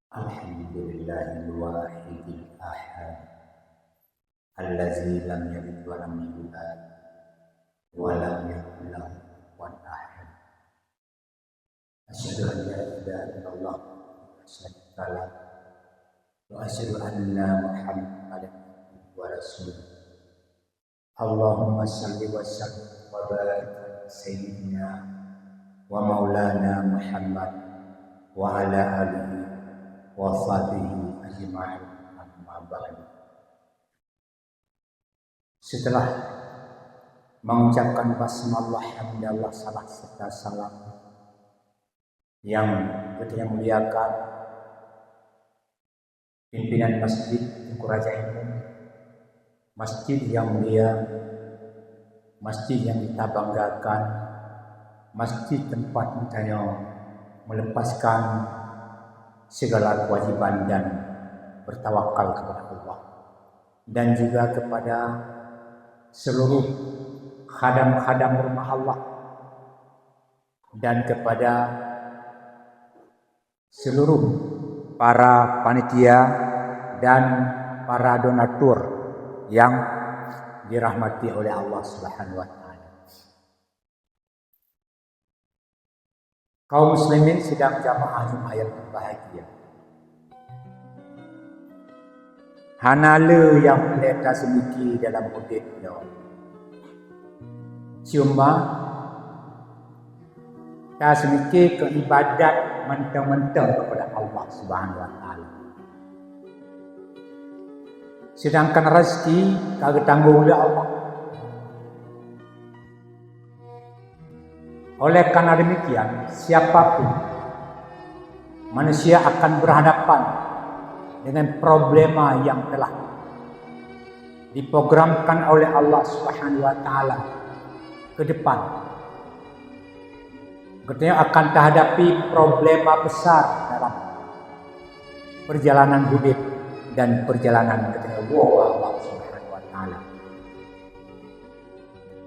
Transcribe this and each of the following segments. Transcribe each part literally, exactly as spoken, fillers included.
Alhamdulillahil wahidil ahad, allazi lam yalid wa lam yulad, wa lam yakul lahu kufuwan ahad. Asyhadu an la ilaha illallah wahdahu la syarika lah, wa asyhadu anna Muhammadan abduhu wa rasuluh. Allahumma shalli wa sallim wa barik ala sayyidina wa maulana Muhammad wa ala alihi wa sahbihi ajma'in, amma ba'du. Setelah mengucapkan basmalah, hamdalah, salah serta salam yang kita muliakan, pimpinan masjid Teungku Raja Imum, masjid yang mulia, masjid yang kita banggakan, masjid tempat kita yang melepaskan segala kewajiban dan bertawakal kepada Allah, dan juga kepada seluruh khadam-khadam rumah Allah, dan kepada seluruh para panitia dan para donatur yang dirahmati oleh Allah Subhanahu wa Ta'ala. Kaum muslimin sidang jamaah Jumat yang berbahagia. Hana le nyang peureulée taseumiki dalam udeb nyoe. Cuma taseumiki keu ibadat mantong-mantong kepada Allah Subhanahu wa Ta'ala. Sedangkan rezeki ka geutanggong lé Allah. Oleh karena demikian, siapapun manusia akan berhadapan dengan problema yang telah diprogramkan oleh Allah Subhanahu wa Ta'ala ke depan. Geutanyoe akan tahadapi problema besar dalam perjalanan udeb dan perjalanan geutanyoe woe Allah Subhanahu wa Ta'ala.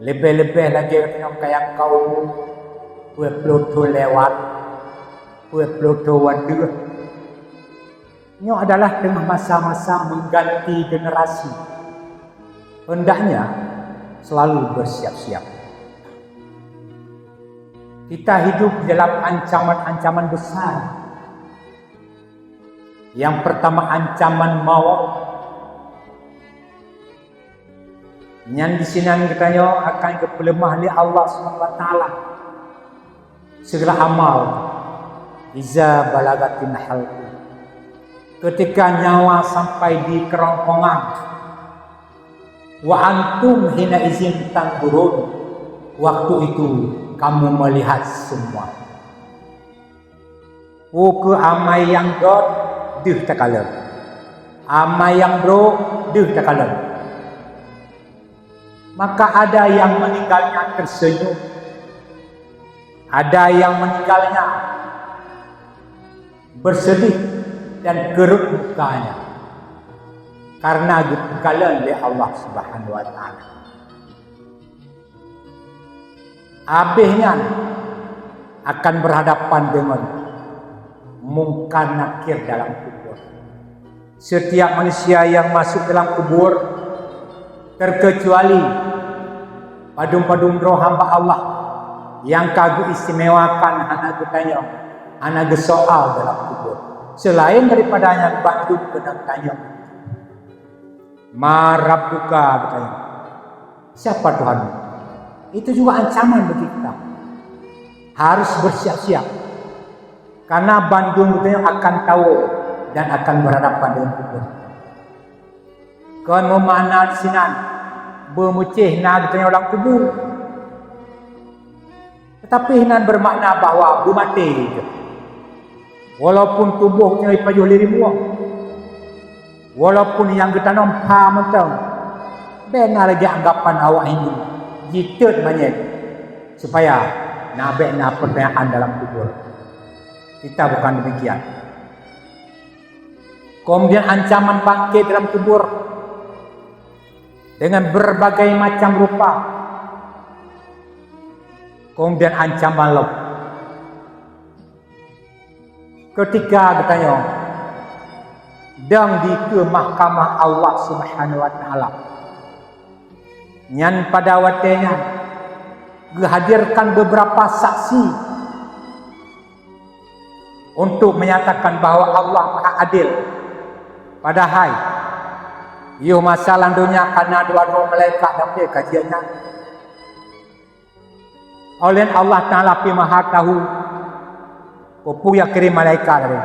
Leubeh-leubeh lagée geutanyoe kayang kaum peuet ploh thon lewat, peuet ploh thon wan deuh. Nyoe adalah teungoh masa-masa mengganti generasi. Hendaknya selalu bersiap-siap. Kita hidup di dalam ancaman-ancaman besar. Yang pertama, ancaman maut. Nyan disinan geutanyoe akan geupeuleumah lé Allah Subhanahu wa Ta'ala. Segala amal, iza balagatin halqu, ketika nyawa sampai di kerongkongan, wa antum hina izin tanzurun, waktu itu kamu melihat semua. Peu kheueh amai nyang göt deuh takalon, amai nyang brok deuh takalon. Maka ada yang meninggalnya tersenyum, ada yang meninggalnya bersedih dan kerut mukanya karena geupeukalon lé Allah Subhanahu wa Ta'ala. Abéh nyan akan berhadapan dengan Mungkar Nakir dalam kubur. Setiap manusia yang masuk dalam kubur, terkecuali padum-padum droe hamba Allah nyang ka geuistimewakan, hana geutanyong, hana geusoal dalam kubur. Selain daripada nyan, bandum keunong tanyong. "Man rabbuka?" geutanyong. "Siapa Tuhanmu?" Itu juga ancaman bagi kita. Harus bersiap-siap. Karena bandum geutanyoe akan tawoe dan akan berhadapan dengan kubur. Kon meumakna sinan beumeucéh na geutanyoe lam kubur. Tetapi hana bermakna bahwa beumaté. Walaupun tuboh nyoe jipajoh lé rimueng, walaupun nyang geutanom pha mantong, bèk na lagèe anggapan awak Hindu, jiteuet manyét, supaya na bèk na pertanyaan dalam kubur. Kita bukan demikian. Kemudian ancaman bangkit dalam kubur dengan berbagai macam rupa. Kemudian ancaman lom. Ketika geutanyoe dong dikeue mahkamah Allah Subhanahu wa Taala. Nyan pada watée nyan geuhadirkan beberapa saksi untuk menyatakan bahwa Allah Maha Adil. Padahai yoh masa lam donya ka na dua droe malaikat dong kajian nyan. Oleh Allah Taala pi Maha Tahu, peue nyang kirém malaikat tadi.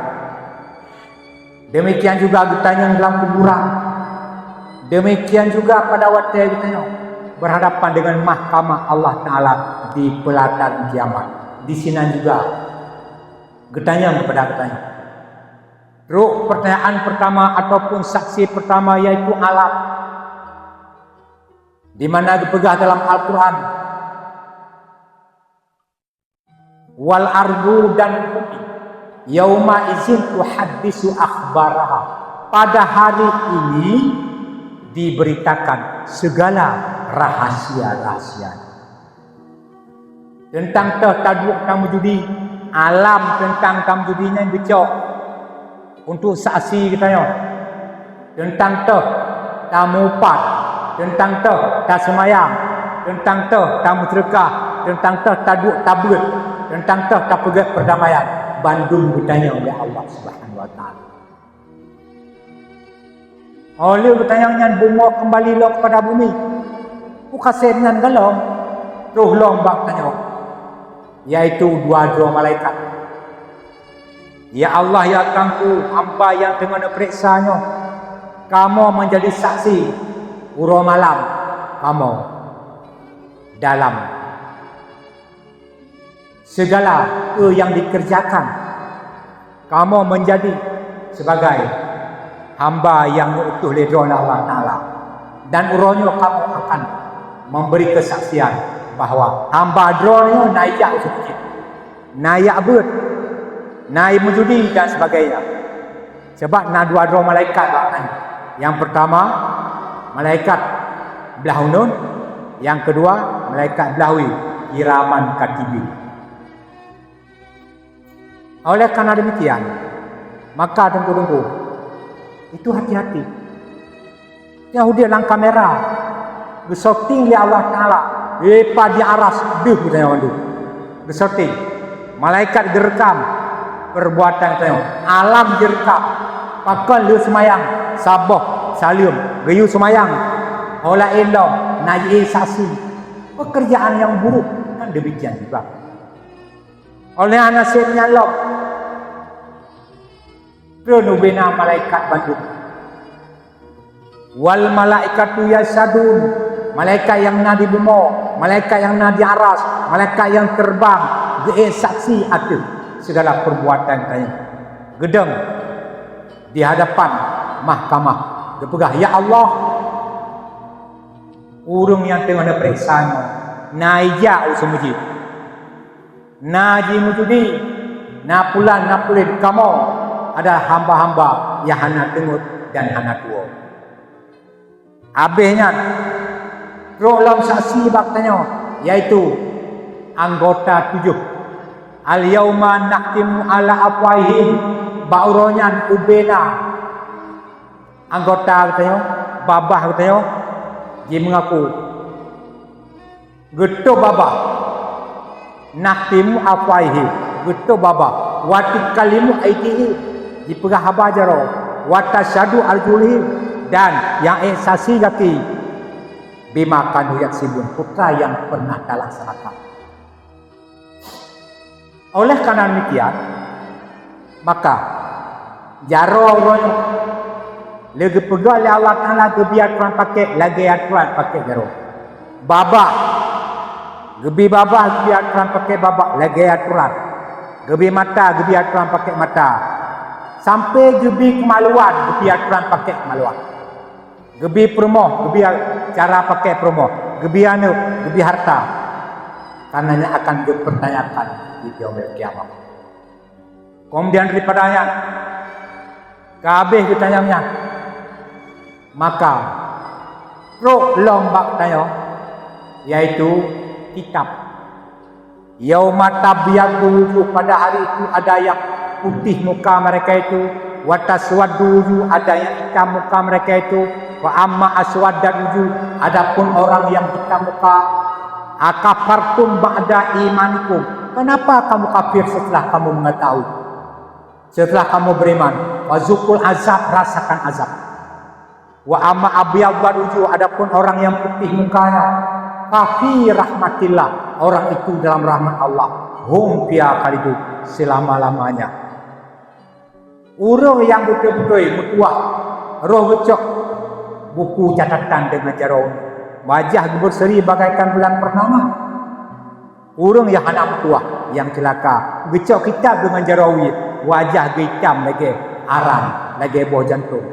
Demikian juga geutanyong dalam kuburan. Demikian juga pada watée geutanyong berhadapan dengan mahkamah Allah Taala di peulatan kiamat. Di sinan juga geutanyong kepada geutanyong. Trok pertanyaan pertama ataupun saksi pertama, yaitu alam. Di mana geupeugah dalam Al-Quran, "Wal ardu," dan bumi, "yauma izin tuhaddisu akhbaraha." Pada hari ini diberitakan segala rahasia-rahasia. Teuntang teuh taduek tameujudi, alam teuntang tameujudi nyan geucok untuk saksi geutanyoe. Teuntang teuh tamupat, teuntang teuh taseumayang, teuntang teuh tameuseudeukah, teuntang teuh taduek tabeuet, teuntang teuh tapeugét peurdamaian, bandum geutanyoe lé Allah Subhanahu wa Taala. Óh lheueh geutanyong nyan bumoe keumbali lom keupada bumi. Peue khasiat nyan golom, troh lom bak tanyoe, yaitu dua droe malaikat. "Ya Allah, ya Tuhanku, hamba nyang teungoh neupareksa nyoe, kamoe meujadi saksi uroe malam kamoe dalam segala peue nyang dikeureujakan, kamoe meujadi sebagai hamba nyang geutuléh lé Droeneuh Allah Taala. Dan uroe nyoe kamoe akan memberi kesaksian bahwa hamba Droeneuh na jak u Seumeujid, na jak beuet, na meujudi dan sebagainya." Sabab na dua droe malaikat bak nyan. Nyang peurtama, malaikat blah uneuen, nyang keudua, malaikat blah wie, kiraman katibin. Oleh karena demikian, maka teungku-teungku, itu hati-hati. Nyang udeb lam kamera, geusyuting lé Allah Taala, leupah di aras deuh geutanyoe mandum. Geusyuting. Malaikat geureukam peurbuatan geutanyoe. Alam geureukam. Pakon lheueh seumayang, saboh saleuem, geuyue seumayang. Ho laén lom, na jiék saksi. Pekerjaan nyang buruk kan demikian juga. Oleh naseb nyan lom, treun ubena malaikat bandum. "Wal malaikatu yasyhadun," malaikat nyang na di bumoe, malaikat nyang na di aras, malaikat nyang teubang, geuék saksi ateueh segala peurbuatan tanyoe. Geudong di hadapan mahkamah, geupeugah, "Ya Allah, ureuëng nyang teungoh neupareksa nyoe na ijak u Seumeujid, na jimeujudi, na pulan, na pulen, kamoe adalah hamba-hamba nyang hana teungeut dan hana tuwoe." Abéh nyan, trok lom saksi bak tanyoe, yaitu anggota tujoh. "Al-yauma nakhtimu ala afwahihim," bak uroe nyan ubena anggota geutanyoe, babah geutanyoe, jimeungaku. Geutôb babah. "Nakhtimu afwahihim," geutôb babah. "Wa tukallimu aidihim," jipeugah haba jaroe. "Wa tasyhadu arjuluhum," dan nyang ék saksi gaki, "bima kanu yaksibun," peue nyang pernah talaksanakan. Oleh karena demikian, maka jaroe uroe nyoe lé geupeugah lé Allah Taala geubri atoran pakék lagée atoran pakék jaroe. Babah, geubri babah geubri atoran pakék babah lagée atoran. Geubri mata geubri atoran pakék mata. Sampai geubri keumaluan geubri atoran pakék keumaluan. Geubri peurumoh, geubri cara pakék peurumoh, geubri aneuëk, geubri harta. Karena nyan akan geupeurtanyakan di Yaumul Qiyamah. Kemudian daripada nyan, ka habéh geutanyong nyan, maka trok lom bak tanyoe, yaitu kitab. "Yauma tabyaddu wujuh," pada hari itu ada yang putih muka mereka itu, Wa taswaddu wujuh, ada yang hitam muka mereka itu. Wa amma aswaddat wujuh, adapun orang yang hitam muka, akafartum ba'da imanikum, kenapa kamu kafir setelah kamu mengetahui? Setelah kamu beriman, fazuqul azab, rasakan azab. Wa amma abyaddat wujuh, adapun orang yang putih mukanya, fa fi rahmatillah, orang itu dalam rahmat Allah, hum fiha khalidun, selama-lamanya. Ureuëng nyang beutôi-beutôi meutuwah, roh geucok buku catatan deungon jaroe, wajah geubeuseri bagaikan bulan purnama. Ureuëng nyang hana meutuwah, nyang ceulaka, geucok kitab deungon jaroe, wajah geuitam lagée arang, lagée boh jantong.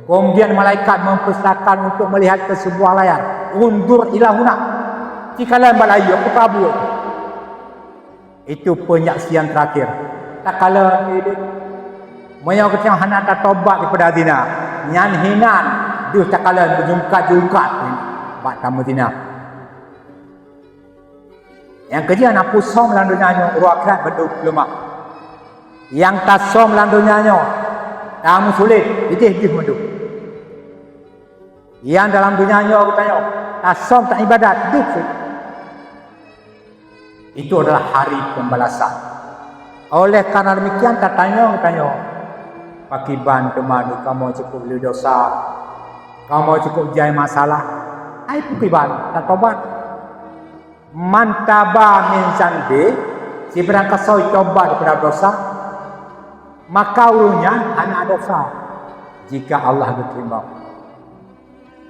Kemudian malaikat mempersilakan untuk melihat ke sebuah layar. Unzur ila huna. Ci kalon bak layue, peue ka buet. Itu penyaksian terakhir. Takalon, meunyoe geutanyoe hana tatobat daripada zina, nyan hinan deuh takalon beujungkat-jungkat bak tameuzina. Nyang keujeuet na peue som lam donya nyoe, uroe akhirat bandum peuleumah. Nyang tasom lam donya nyoe, tameusulet, ideh jih mandum. Nyang dalam donya nyoe geutanyoe, tasom, taibadat, deuh sit. Itu adalah hari pembalasan. Oleh karena demikian, tatanyong geutanyoe, pakiban teuma kamoe cukup le dosa, kamoe cukup jai masalah, hai pakiban tatobat. Man taba min zanbi, sibarang kasoe tobat daripada dosa, maka ureuëng nyan hana dosa jika Allah geuteurimong.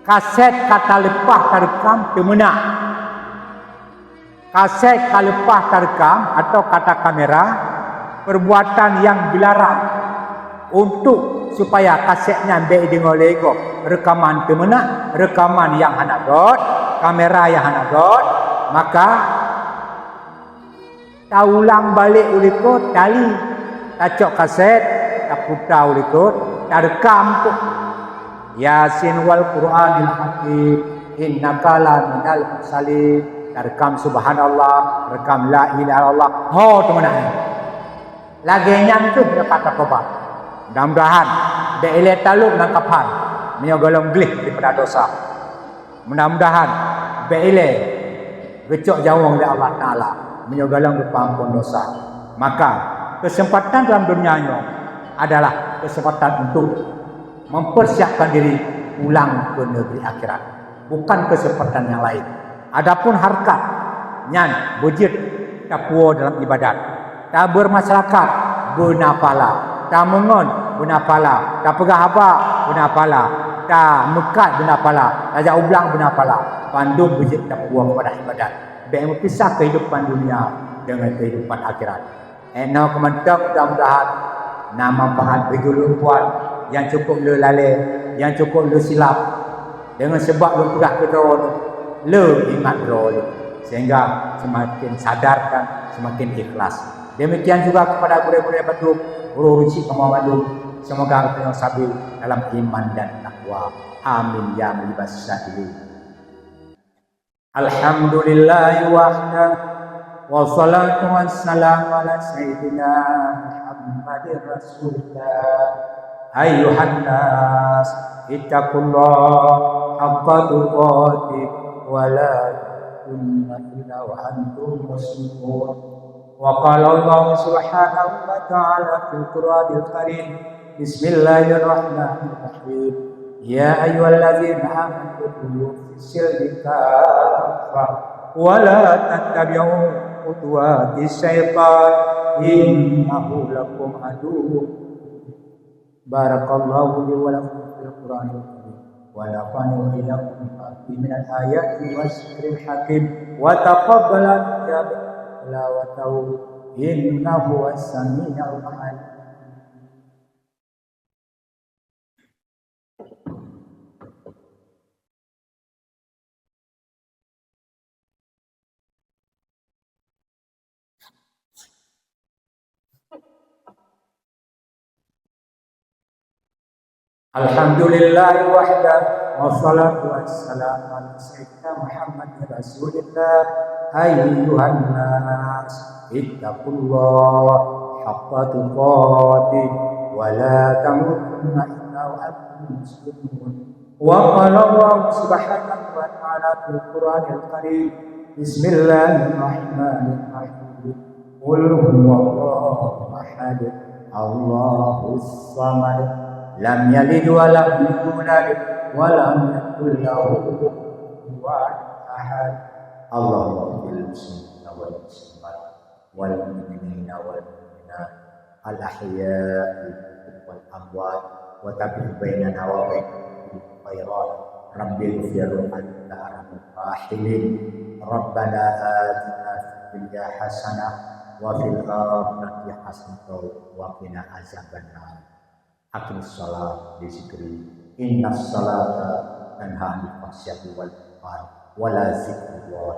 Kaset ka taleupah tareukam teumeunak. Kaset ka leupah tareukam atau ka takamera perbuatan nyang geularang. Untuk supaya kaset nyan bék deungoe lé gob, reukaman teumeunak, reukaman nyang hana göt, kamera nyang hana göt, maka taulang balek ulikot tali, tacok kaset, taputa ulikot, tareukam tu. Yasin wal Qur'anil Hakim, innaka laminal mursalin. Tareukam subhanallah, reukam la ilaha illallah. Ho teumeunak nyan. Lagée nyan kheueh dapat tatobat. Mudah-mudahan bék ilée talop lam kapan meunyoe gohlom gleh daripada dosa. Mudah-mudahan bék ilée geucok jaweueng lé Allah Taala meunyoe gohlom geupeuampon dosa. Maka, keuseumpatan dalam donya nyoe adalah keuseumpatan untuk mempersiapkan diri pulang ke negeri akhirat, bukan keuseumpatan nyang laén. Adapun hareukat nyan beujeuet tapuwoe dalam ibadat. Tabeurmasyarakat beuna pahala, tameungon beuna pahala, tapeugah haba beuna pahala, tameukat beuna pahala, tajak u blang beuna pahala, bandum beujeuet tapuwoe keupada ibadat. Bék meupisah keuhidupan dunia deungon keuhidupan akhirat. Eh, nyoe keumantöng, mudah-mudahan na manfaat bagi ulôn puan nyang cukôp lé lalée, nyang cukôp lé silap. Deungon sabab lôn peugah keu droeneuh, le ingat droeneuh, sehingga semakin sadar dan semakin ikhlas. Demikian juga kepada gurée-gurée bandum, guru-guru cit kamoe bandum, semoga geutanyoe sabe dalam iman dan takwa. Amin ya mujibas sya'irin. Alhamdulillahi wahdah, wassalatu wassalamu ala sayyidina Muhammadin Rasulillah. Ayyuhan nas, ittaqullaha haqqa tuqatih wa la tamutunna illa wa antum muslimun. Wa qala Allah subhanahu wa ta'ala fil Qur'anil Karim, Bismillahirrahmanirrahim. Ya ayyuhalladzina amanu udkhulu fis silmi kaffah wa la tattabi'u khutuwatis syaitan, innahu lakum aduwwun. Barakallahu li wa lakum fil Qur'anil Karim. Wa nafa'ani wa iyyakum bima fihi minal ayati wa dzikril hakim. Wa taqabbala minna tilawatahu, innahu huwas sami'ul alim. Alhamdulillahi wahdah, wassalatu wassalamu ala sayyidina Muhammadin Rasulillah. Ayyuhan nas, ittaqullaha haqqa tuqatih ولا تموتن إلا وأنتم مسلمون. وقال الله سبحانه وتعالى في القرآن الكريم: بسم الله الرحمن الرحيم. قل هو الله أحد، الله الصمد، لم يلد ولم يولد، ولم يكن له كفوا أحد. اللهم اغفر للمسلمين والمسلمات والمؤمنين والمؤمنات الأحياء منهم والأموات وتابع بيننا وبينهم بالخيرات. رب اغفر أنت أرحم الراحمين. ربنا آتنا في الدنيا حسنة وفي الآخرة حسنة وقنا عذاب النار. أقم الصلاة لذكري، إن الصلاة تنهى عن الفحشاء والمنكر، ولذكر الله